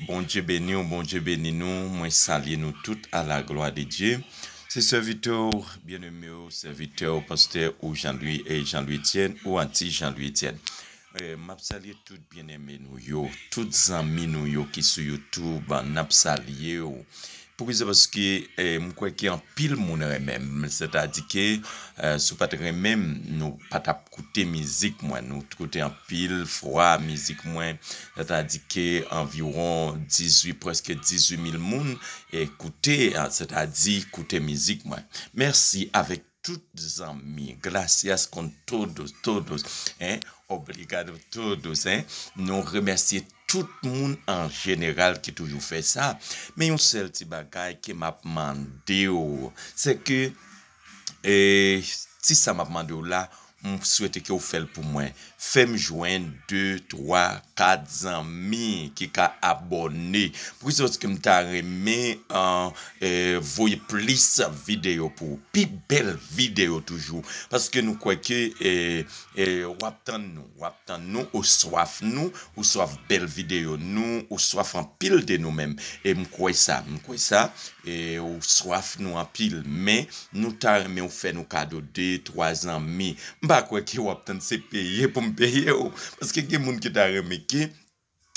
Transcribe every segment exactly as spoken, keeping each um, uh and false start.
Bondye beni w, Bondye beni nou. Mwen salye nou tout à la gloire de Dieu. Se sèvitè w, byeneme w, sèvitè w, pastè ou Jean-Louis, eh, Jean-Louis Etienne ou Aunty Jean-Louis Etienne. Eh, m ap salye tout byeneme nou yo, tout zanmi nou yo ki sou YouTube, n ap salye w. Poukisa? Paske, eh, m kwè ke anpil moun renmen m. Sètadi ke, eh, si w pa t renmen m, nou pa t ap koute mizik mwen. Nou t koute anpil fwa mizik mwen. Sètadi ke anviwon dizuit, prèske dizuit mil moun, eh, koute, ah, sètadi koute mizik mwen. Mèsi avèk tout zanmi. Gracias con todos, todos, hein? Obrigado todos, hein? Nou remèsye tout moun an jeneral ki toujou fè sa. Men yon sèl ti bagay ke m ap mande w, se ke, eh, ti sa m ap mande w la, m swete ke w fè l pou mwen. Fè m jwenn de, twa, kat zanmi ki ka abòne. Poukisa? Paske m ta renmen, ah, eh, voye plis videyo pou ou. Pi bèl videyo toujou. Paske nou kwè ke, eh, eh, w ap tann nou. W ap tann nou, ou swaf nou, ou swaf bèl videyo nou, ou swaf anpil de nou menm. E m kwè sa, m kwè sa, e ou swaf nou anpil. Men, nou ta renmen w fè nou kado de, twa zanmi. M pa kwè ke w ap tann se peye pou m peye w. Paske gen moun ki ta renmen ke,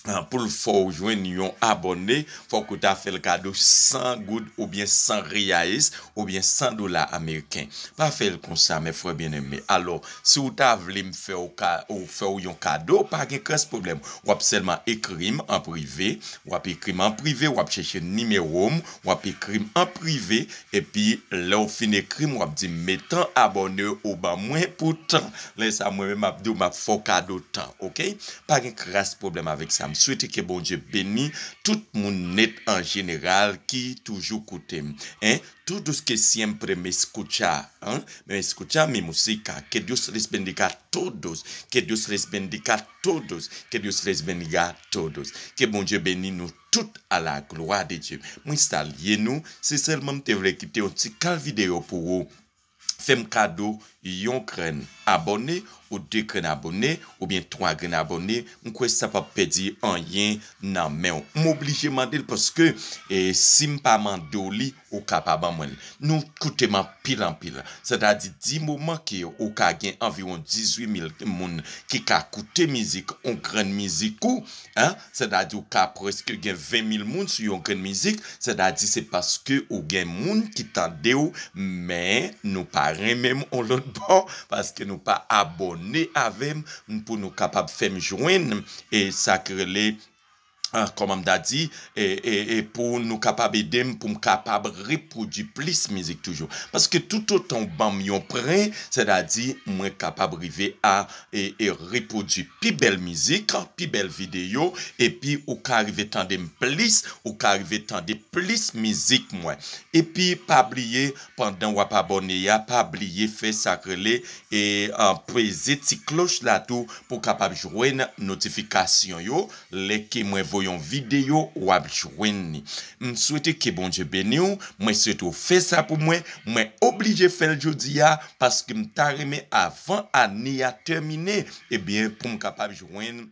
ah, pou l fè w jwenn yon abòne, fòk ou ta fè l kado san goud oubyen san reais oubyen san dola ameriken. Pa fè l konsa, mes frères bien-aimés. Alò, si w ta vle m fè w ka, ou fè w yon kado, pa gen kras pwoblèm. W ap sèlman ekri m an prive, w ap ekri m an prive, w ap chèche nimewo m, w ap ekri m an prive, epi lè w fin ekri m, w ap di m, "Men tan abòne ou ban mwen pou tan." Lè sa, mwen menm m ap di w, m ap fè w kado tan, oke? Pa gen kras pwoblèm avèk sa. M swete ke Bondye beni tout moun nèt an jeneral ki toujou koute m. Hein? Todos que siempre me escucha, hein? Me escucha mi música. Que Dios les bendiga a todos. Que Dios les bendiga a todos. Que Dios les bendiga a todos. Ke Bondye beni nou tout à la gloire de Dieu. Mwen salye nou, se sèlman m te vle kite yon ti kal videyo pou ou. Fè m kado yon grenn abòne, ou de grenn abòne, oubyen twa grenn abòne, m kwè sa p ap pèdi anyen nan men w. M oblije mande l paske, eh, si m pa mande w li, ou ka pa ban mwen l. Nou koute m anpil, anpil. Sètadi, di moman ke ou ka gen anviwon dizuit mil moun ki ka koute mizik, yon grenn mizik ou, hein? Sètadi, ou ka prèske gen ven mil moun sou yon grenn mizik. Sètadi, se paske ou gen moun ki tande w, men nou pa renmen m yon lòt bò, paske nou pa abòne avè m pou nou kapab fè m jwenn, e sa ki rele, ah, kòman m ta di, e, e, e pou nou kapab ede m, pou m kapab repwodui plis mizik toujou. Paske toutotan w ban m yon pren, sètadi mwen kapab rive a, e, e repwodui pi bèl mizik, pi bèl videyo, epi ou ka rive tande m plis, ou ka rive tande plis mizik mwen. Epi pa bliye, pandan w ap abòne a, pa bliye fè sa k rele, e, an, peze ti kloch la tou pou w kapab jwenn notifikasyon yo. Lè ke mwen voye yon videyo, w ap jwenn li. M swete ke Bondye beni w. Mwen swete w fè sa pou mwen. Mwen oblije fè l jodi a, paske m ta renmen avan ane a tèmine, ebyen, pou m kapab jwenn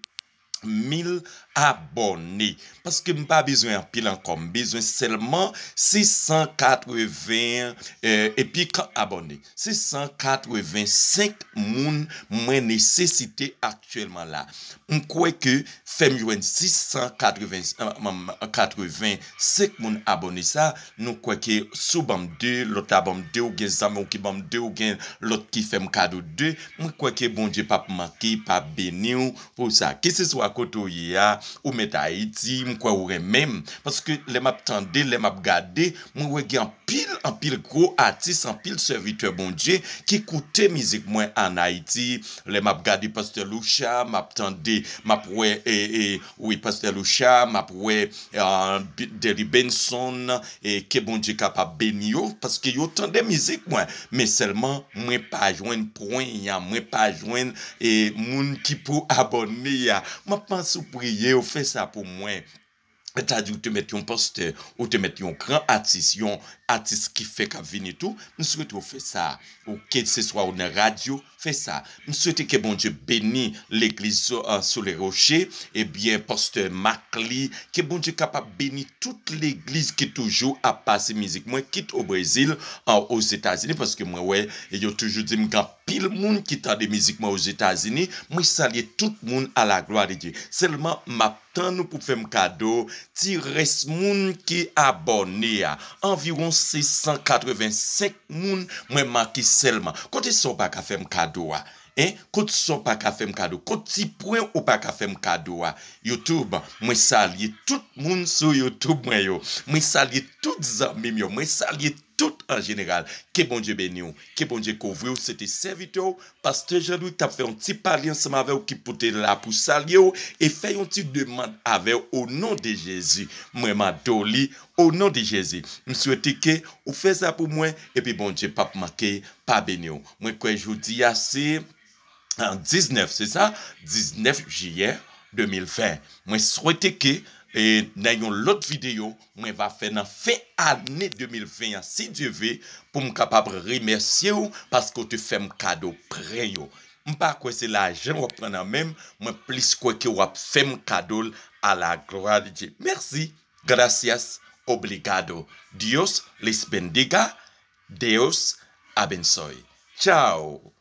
mil abòne. Paske m pa bezwen anpil ankò. M bezwen sèlman sis san katreven, eh, epi k abòne. Sis san katreven senk moun mwen nesesite aktyèlman la. M kwè ke fè m jwenn sis san katreven, eh, katreven senk moun abòne sa, nou kwè ke si w ban m de, lòt la ban m de, ou gen zanmi w ki ban m de, ou gen lòt ki fè m kado de, mwen kwè ke Bondye p ap manke, p ap beni w pou sa. Keseswa kote w ye a, ou mèt Ayiti, m kwè ou renmen m. Paske lè m ap tande, lè m ap gade, mwen wè gen anpil, anpil gwo atis, anpil sèvitè Bondye ki koute mizik mwen ann Ayiti. Lè m ap gade Pastè Loucha, m ap tande, m ap wè, e, e, wi, Pastè Loucha, m ap wè, ah, Bi-, Derry Benson, e ke Bondye kapab beni yo, paske yo tande mizik mwen. Men sèlman, mwen pa jwenn pwen an, mwen pa jwenn, e, moun ki pou abòne a. M ap mande w priye, w fè sa pou mwen. Sètadi ou te mèt yon pastè, ou te mèt yon gran atis, yon atis ki fèk ap vini tou, m swete w fè sa. Ou keseswa ou nan radyo, fè sa. M swete ke Bondye beni legliz sou, uh, sou le roche, ebyen, pastè Mackley, ke Bondye kapab beni tout legliz ki toujou ap pase mizik mwen, kit o Brezil, uh, Ozetazini, paske mwen wè, yo toujou di m gen anpil moun ki tande mizik mwen Ozetazini, mwen salye tout moun à la gloire de Dieu. Sèlman, m ap tann ou pou fè m kado ti rès moun ki abòne a. Anviwon sis san katrevensenk moun mwen make sèlman. Kote sa w pa ka fè m kado a? Hein? Kote sa w pa ka fè m kado? Kote ti pwen ou pa ka fè m kado a? YouTube, mwen salye tout moun sou YouTube mwen yo. Mwen salye tout zanmi m yo. Mwen salye tout an jeneral. Ke Bondye beni w. Ke Bondye kouvri w. Se te sèvitè w, Pastè Jean Louis, k t ap fè yon ti pale ansanm avè w, ki pou te la pou salye w e fè yon ti demann avè w o non de Jezi. Mwen mande w li o non de Jezi. M swete ke ou fè sa pou mwen, epi Bondye p ap manke pa beni w. Mwen kwè jodi a se, ah, diznèf, se sa? Diznèf jiyè de mil ven. Mwen swete ke, e, nan yon lòt videyo, mwen va fè nan fen ane de mil ven an, si Dye ve, pou m kapab remèsye w paske w te fè m kado prè yo. M pa kwè se lajan w ap pran nan men m, mwen plis kwè ke w ap fè m kado l à la gloire de Dieu. Merci, gracias, obrigado. Dios les bendiga, Deus abençoe. Tchao.